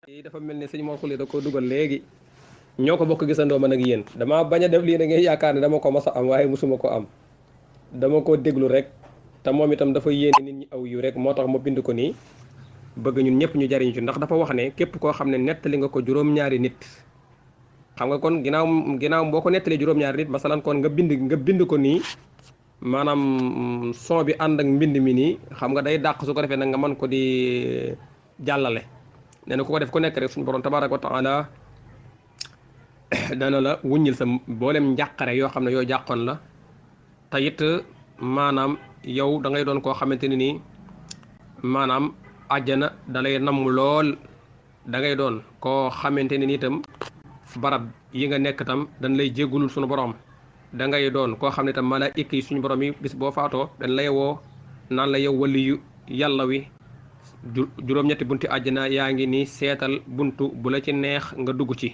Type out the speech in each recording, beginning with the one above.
dafa mel ni sëñ Mor Khoule da ko dugal léegi ñoo ko bokk gisandoo man ak yéen dama bañ a def lii da ngay yaakaar ne dama ko mas a am waaye musuma ko am dama ko déglu rek te moom itam dafa yéene nit ñi aw yu rek moo tax ma bind ko nii bëgg ñun ñëpp ñu jariñu ci ndax dafa wax ne képp koo xam ne nettali nga ko juróom-ñaari nit xam nga kon ginnaaw boo ko nettalee juróom-ñaari nit masalan kon nga bind ko nii maanaam son bi ànd ak mbind mi nii xam nga day dàq su ko defee nag nga mën ko di jàllale nee na ku ko def ku nekk rek suñu borom tabaaraka wa taala dana la wuññil sa boolem njàqare yoo xam ne yoo jàqoon la te it maanaam yow da ngay doon koo xamante ne nii maanaam àjjana da lay namm lool da ngay doon koo xamante ne nii itam barab yi nga nekk tam dañ lay jéggulul suñu borom da ngay doon koo xam ne tam malaayika yi suñu borom yi bis boo faatoo dañ lay woo naan la yow waliyu yàlla wi juróom-ñetti bunti àjjana yaa ngi nii seetal buntu bu la ci neex nga dugg ci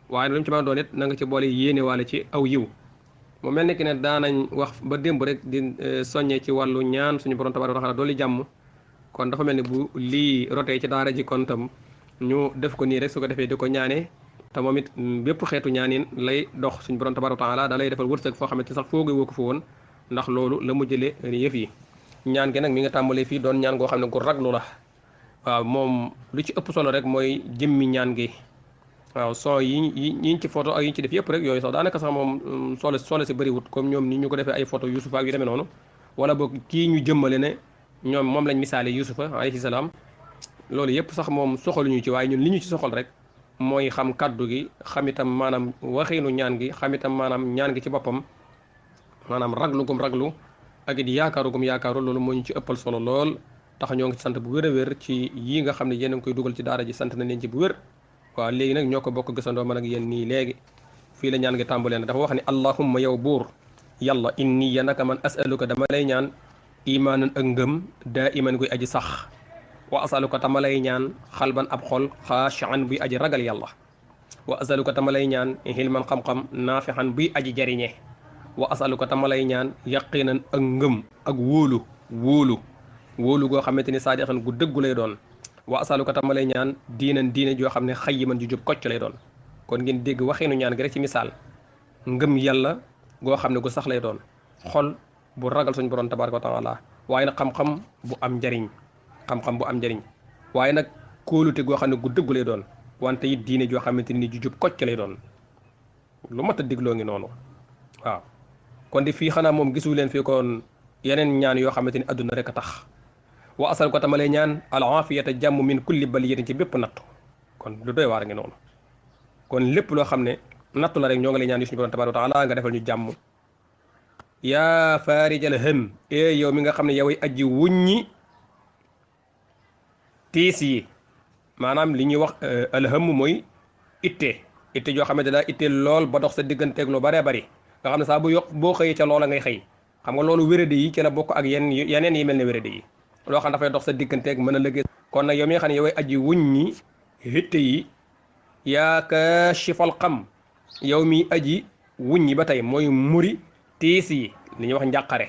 waaye lu mu ci mën a doon it na nga ci boole yéene waale ci aw yiw mu mel ni ki ne daanañ wax ba démb rek di soññee ci wàllu ñaan suñu borom tabaaraka wa taala dooli jàmm kon dafa mel ni bu lii rotee ci daara ji kon tam ñu def ko nii rek su ko defee di ko ñaane te moom it bépp xeetu ñaanin lay dox suñu borom tabaaraka wa taala da lay defal wërsëg foo xamante sax foogee woo ko fa woon ndax loolu la mu jëlee yëf yi ñaan gi nag mi nga tàmbalee fii doon ñaan goo xam ne gu raglu la waaw moom lu ci ëpp solo rek mooy jëmmi ñaan gi waaw son yi ci photo ak yi ci def yëpp rek yooyu sax daanaka sax moom solo si bëriwut comme ñoom ni ñu ko defee ay photo Yusufa ak yu demee noonu wala boog kii ñu jëmmale ne ñoom moom lañ misaale Yusufa alayhi salaam loolu yëpp sax moom soxaluñu ci waaye ñun li ñu ci soxal rek mooy xam kaddu gi xam itam maanaam waxiinu ñaan gi xam itam maanaam ñaan gi ci boppam maanaam raglu ak it yaakaaru loolu moo ñu ci ëppal solo lool tax ñoo ngi sant bu wér a wér ci yii nga xam ne yéen a ngi koy dugal ci daara ji sant nañ leen ci bu wér waaw léegi nag ñoo ko bokk gisandoo man ak yéen nii léegi fii la ñaan gi tàmbalee na dafa wax ne allahumma yow buur yàlla inni ya naka man asaluka dama lay ñaan imaanan ak ngëm daa iman guy aji sax wa asaluka tama lay ñaan xalban ab xol xaashian buy aji ragal yàlla wa asaluka tama lay ñaan xilman xam-xam naafixan buy aji jariñe wa asaluka tama lay ñaan yaqinan ak ngëm ak wóolu goo xamante ni saadixan gu dëggu lay doon wa asaluka tama lay ñaan diine joo xam ne xayyiman ju jub kocc lay doon kon ngeen dégg waxeenu ñaan gi rek ci misaal ngëm yàlla goo xam ne gu sax lay doon xol bu ragal suñu borom tabaraka wa taala waaye nag xam-xam bu am njariñ waaye nag kóolute goo xam ne gu dëggu lay doon wante it diine joo xamante ni ju jub kocc lay doon lu mat a digloo ngi noonu waaw kon di fii xanaa moom gisu leen fii kon yeneen ñaan yoo xamante ni adduna rek a tax wa asal ko tamalee ñaan al aafiyata jàmm min kulli baliyatin ci bépp nattu kon lu doy waar ngi noonu kon lépp loo xam ne nattu la rek ñoo ngi lay ñaan yu suñu borom tabaaraka wa taala nga defal ñu jàmm yaa faarijal hëm yow mi nga xam ne yoway aji wuññi tiis yi maanaam li ñuy wax alhëm mooy itte joo xamante daa itte lool ba dox sa digganteeg lu baree bari nga xam ne saa boo xëyee ca loola ngay xëy xam nga loolu wéradi yi ci la bokk ak yeneen yi mel ne wéradi yi loo xam dafay dox sa digganteeg mën a liggéey kon nag yow mi nga xam ne yoway aji wuññi hitte yi yaa kaashifal xam yow mi aji wuññi ba tey mooy muri tiis yi li ñuy wax njàqare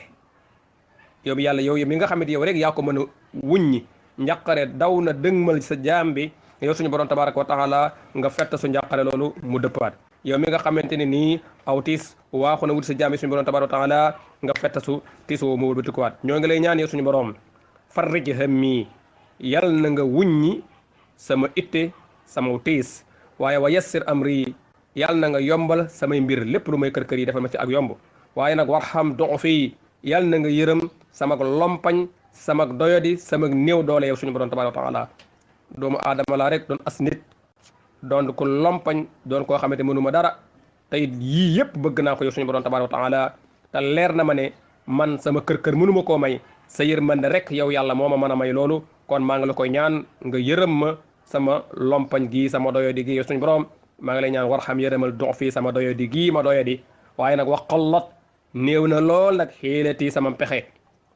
yow bi yàlla yow mi nga xamante yow rek yaa ko mën a wuññi njàqare daw na dëgmal sa jaam bi yow suñu borom tabaraka wa taala nga fett su njàqare loolu mu dëppaat yow mi nga xamante ne nii aw tiis waaxu na wuti sa jaam bi suñu borom tabaraka wa taala nga fett su tiis woo mu wëlbatikuwaat ñoo ngi lay ñaan yow suñu borom farrij hammi yal na nga wuññi sama itte sama tiis waaye wa yassir amri yal na nga yombal samay mbir lépp lu may kër yi defal ma ci ak yomb waaye nag warham du'fi yal na nga yërëm sama lompañ sama doyadi sama néew doole yow suñu borom tabaaraka wa taala doomu aadama laa rek doon as nit doon ko lompañ doon koo xamante mënuma dara te it yii yëpp bëgg naa ko yow suñu borom tabaaraka wa taala te leer na ma ne man sama kër mënuma koo may sa yërmande rek yow yàlla moo ma mën a may loolu kon maa ngi la koy ñaan nga yërëm ma sama lompañ gii sama doyadi gii yow suñu borom maa ngi lay ñaan warham yërëmal dox fii sama doyadi gii ma doyadi waaye nag wax xollat néew na lool nag xiilati sama pexe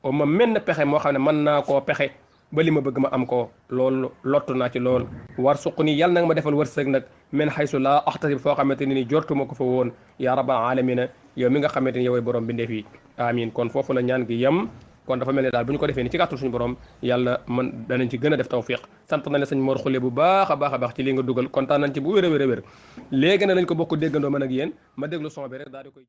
o ma menn pexe moo xam ne mën naa koo pexe ba li ma bëgg ma am ko loolu lottu naa ci lool war suq nii yàlla nag ma defal wërsëg nag min xaysu laa axtasib foo xamante ni jortuma ko fa woon yaa rabbal alamina yow mi nga xamante ni yow borom bindee fii amin kon foofu la ñaan gi yem kon dafa mel ni daal bu ñu ko defee ni ci kàttul suñu borom yàlla man danañ ci gën a def tawfiq sant na la sëñ Mor Xulle bu baax a baax ci li nga dugal kontaan nañ ci bu wér a wér a wér léegi nag lañ ko bokk déggandoo man ak yéen ma déglu son bi rek daal di koy